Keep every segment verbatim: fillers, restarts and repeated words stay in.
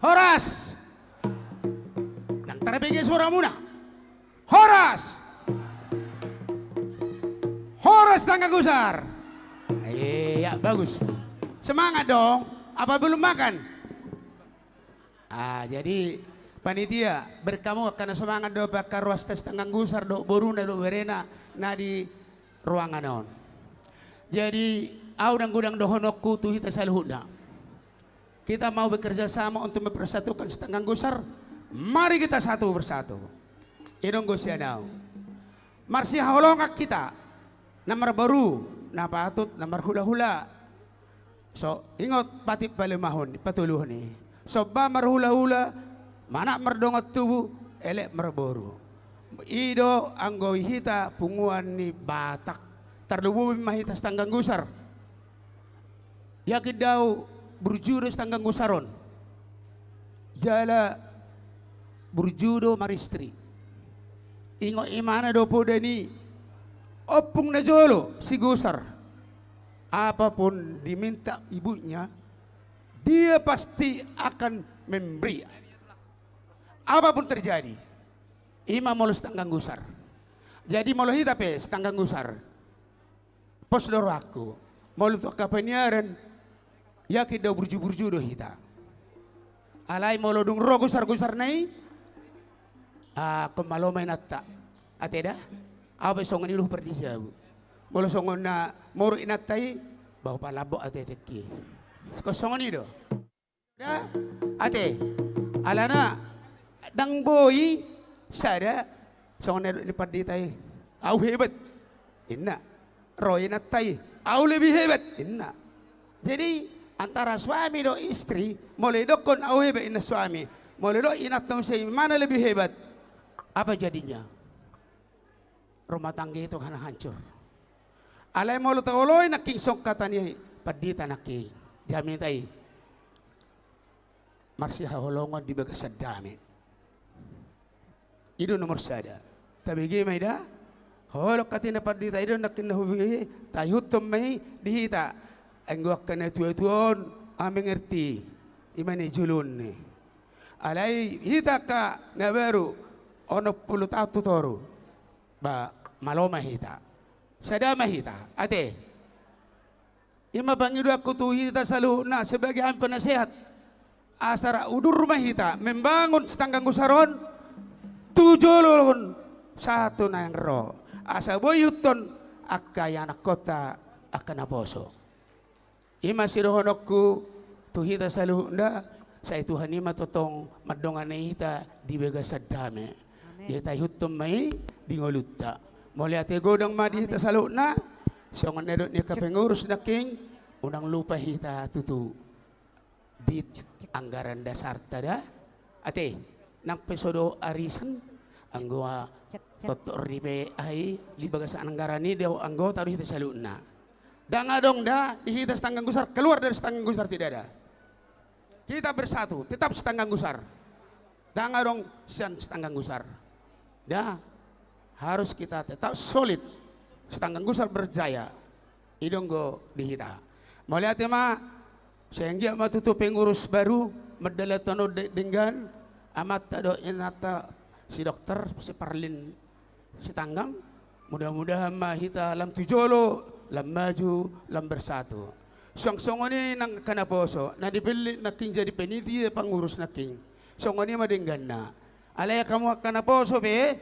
Horas! Ndang tarbege suaramuna. Horas! Horas, Tangga Gusar! Iya, bagus. Semangat dong. Apa belum makan? Ah, jadi panitia, berkamu angka na semangat do, angka ruas tas Tangga Gusar do, boruna do, berena na di ruangan on. Jadi, au ndang godang dohononku tu hita saluhutna. Kita mau bekerja sama untuk mempersatukan Sitanggang Gusar. Mari kita satu bersatu. I do anggo sian au. Marsihaholongan hita. Na marboru, na patut, na marhulahula. So, ingot patik palemahon, patoluhon i. Somba marhulahula, manat mardongan tubu, elek marboru. I do anggo hita punguan ni Batak. Tarlumobi ma hita Sitanggang Gusar. Yakin do au burju do Sitanggang Gusar on. Jala burju do maristri. Ingot imana do poda ni ompung na jolo si Gusar. Apapun diminta ibunya, dia pasti akan memberi. Apapun terjadi. I ma molo Sitanggang Gusar. Jadi molo hita pe Sitanggang Gusar. Pos do rohangku. Molo tu angka paniaran, yakin do burju-burju do hita. Alai molo dung ro gusar-gusarna i, ah, ingkon malo ma inanta. Ate da? Au pe songon i do pardijau. Molo songon na moruk inanta i, bah, palambok ate tingki. Ingkon songon i do. Da, ate, alana ndang boi sada, songon na nidok ni pandita i, au hebat, inna. Ro inanta i, au lebih hebat, inna. Jadi, antara suami do istri, molo didokkon au hebat, inna suami, molo didok inanta muse, mana lebih hebat? Apa jadinya? Rumah tangga itu kan hancur. Alai molo taoloi nangkin songon hata ni pandita nangkin, jamita i. Marsihaholongan di bagasan dame. I do nomor sada. Tabege ma i da? Holong hata ni pandita i do nangkin na hubege, taihuthon ma i di hita. Anggo angka na tua-tua on, a, mengerti. I ma na joloan i. Alai hita angka na baru, onom pulu taon tu toru. Ba, malo ma hita. Sada ma hita, ate. I ma pangidoanku tu hita saluhutna sebagai hami penasehat. Asa ra udur ma hita membangun Sitanggang Gusar on, tu jolo on sahat tu naeng ro. Asa boi ihuthon angka ianakhonta angka naposo. I ma sidohononku tu hita saluhutna, sai Tuhan i ma tongtong mandongani hita di bagasan dame. Amin. Ia taihuthon ma i di ngolunta. Mauliate godang ma di hita saluhutna, songon na nidok ni angka pengurus nangkin, unang lupa hita tutu di anggaran dasarta da. Ate, nang pe so dohot arisan, anggo totop ripe ai di bagasan anggaran i dohot anggota do hita saluhutna. Ndang adong da di hita Sitanggang Gusar keluar dari Sitanggang Gusar, tidak ada. Kita bersatu, tetap Sitanggang Gusar. Ndang adong sian Sitanggang Gusar. Da, harus kita tetap solid. Sitanggang Gusar berjaya. I do anggo di hita. Mauliate ma, sai anggiat ma tutu pengurus baru, mardalan tano de-, denggan, amanta dohot inanta si dokter, si Parlin Sitanggang, mudah-mudahan ma hita lam tu jolo, lam maju, lam bersatu. Suang songon i nang angka naposo, na dipillit nangkin jadi panitia pangurus nangkin. Songon i ma dengganna. Alai hamu angka naposo pe,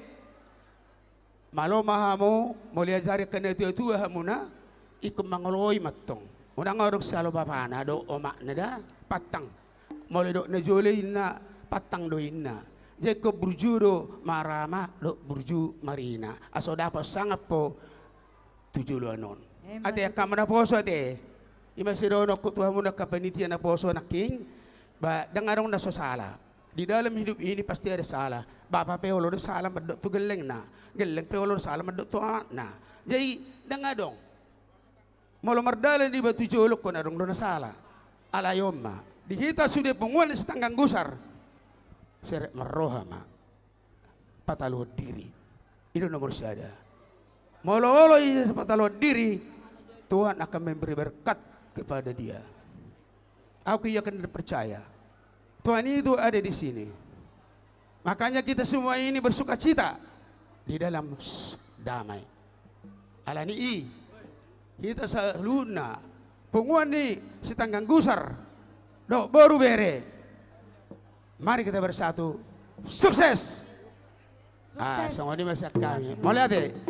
malo ma hamu, molo diajari angka na tua-tua hamuna, ingkon mangoloi ma antong. Unang adong sialo bapana dohot omakna da, pantang. Molo didok na jolo inna, pantang do inna. Jadi ingkon burju do marama dohot burju marina. Asa dapot sangap ho tu joloan on. Ate, angka naposo ate. I ma sidohononku tu hamuna angka panitia naposo nangkin, ba, ndang adong na so sala. Di dalam hidup ini pasti ada salah. Bapa pe olo do sala mandok tu gellengna. Gelleng pe olo do sala mandok tu anakna. Jadi, ndang adong. Molo mardalan iba tu jolo ingkon adong do na sala. Alai on ma. Di hita sude punguan Sitanggang Gusar. Serep marroha ma. Pataluhon diri. I do nomor sada. Molo olo i pataluhon diri, Tuhan akan memberi berkat kepada dia. Aku yakin dan percaya. Tuhan itu ada di sini. Makanya kita semua ini bersukacita di dalam s-, damai. Alani i, hita saluhutna, punguan ni Sitanggang Gusar dohot boru bere, mari kita bersatu. Sukses. Ah, sukses. Songon i ma sian hami. Mauliate.